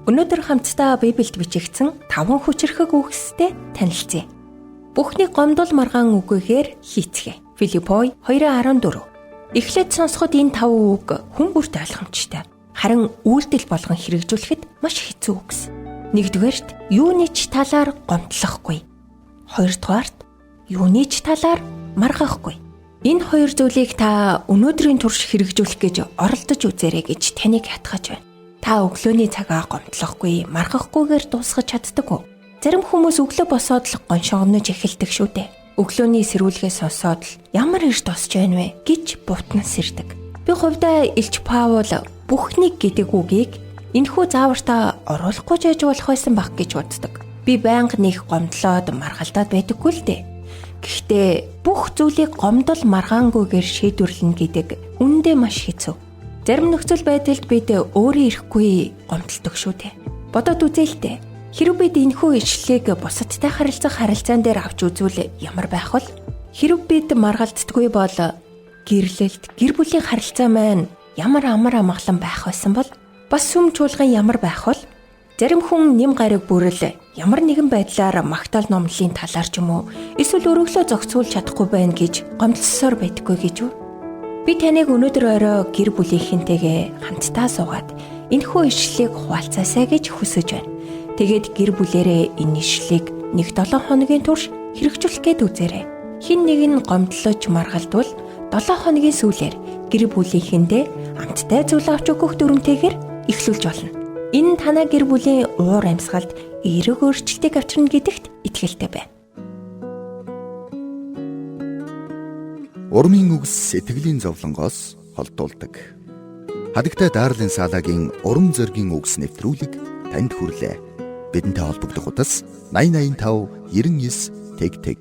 Өнөөдөр хамтдаа Библиэд бичигдсэн 5 хүчирхэг үгстэй танилцъя. Бүхнийг гомдол маргаан үгүйгээр хийцгээе. Филиппой 2:14. Эхлээд сонсоход энэ 5 үг хүн бүрт ойлгомжтой. Харин үйлдэл болгон хэрэгжүүлэхэд маш хэцүү үгс. Нэгдүгээрт, юуны ч талаар гомдлохгүй. Хоёрдугаарт, юуны ч талаар маргахгүй. Энэ хоёр зүйлийг та өнөөдрийн турш хэрэгжүүлэх гэж оролдож үзээрэй гэж таныг хатгаж байна. Та өглөөний цагаа гомдлохгүй, маргахгүйгээр дуусгаж чаддаг уу? Зарим хүмүүс өглөө босоод л гоншоогнож эхэлдэг шүү дээ. Өглөөний сэрүүлгээ сонсоод л ямар эрт босч байна вэ гэж бутнас сэрдэг. Би хувьдаа Элч Паул бүхнийг гэдэг үгийг энэхүү заавартаа оруулахгүй ч яж болох байсан баг гэж боддог. Би байнга нэг гомдлоод маргалдаад байдаггүй л дээ. Гэхдээ бүх зүйлийг гомдол маргаангүйгээр шийдвэрлэнэ гэдэг үнэндээ маш хэцүү. Зарим нөхцөл байдалд бид өөрөө ирэхгүй гомдолдог шүү дээ. Бодоод үзье л дээ. Хэрв бид энэхүү ишлэлийг бусадтай харилцах харилцаан дээр авч үзвэл ямар байх вэ? Хэрв бид маргалддаггүй бол гэрлэлт, гэр бүлийн харилцаа маань ямар амар амгалан байх байсан бол бас сүм чуулган ямар байх вэ? Зарим хүн нэм гариг бүрэл ямар нэгэн байдлаар магтаал номлолын талаар ч юм уу эсвэл өргөлөө зохицуулж чадахгүй байна гэж гомдлосоор байдаггүй гэж үү? Би таныг өнөөдөр орой гэр бүлийнхэнтэйгээ хамтдаа суугаад энэхүү ишлэлийг хуваалцаасай гэж хүсэж байна. Тэгээд гэр бүлээрээ энэ ишлэлийг нэг 7 хоногийн турш хэрэгжүүлэх гээд үзээрэй. Хэн нэг нь гомдлож маргалдвал 7 хоногийн сүүлээр гэр бүлийнхэндээ амттай зүйл авч өгөх дүрмтэйгээр эхлүүлж болно. Энэ нь танай гэр бүлийн уур амьсгалд эерэг өөрчлөлтийг авчирна гэдэгт итгэлтэй байна. Урмын үгс сэтгэлийн зовлонгоос холдуулдаг. Хадагтай Дарлин Салагийн урам зоригийн үгс нэвтрүүлэг танд хүрлээ. Бидэнтэй холбогдох утас 8085 99 тэг тэг.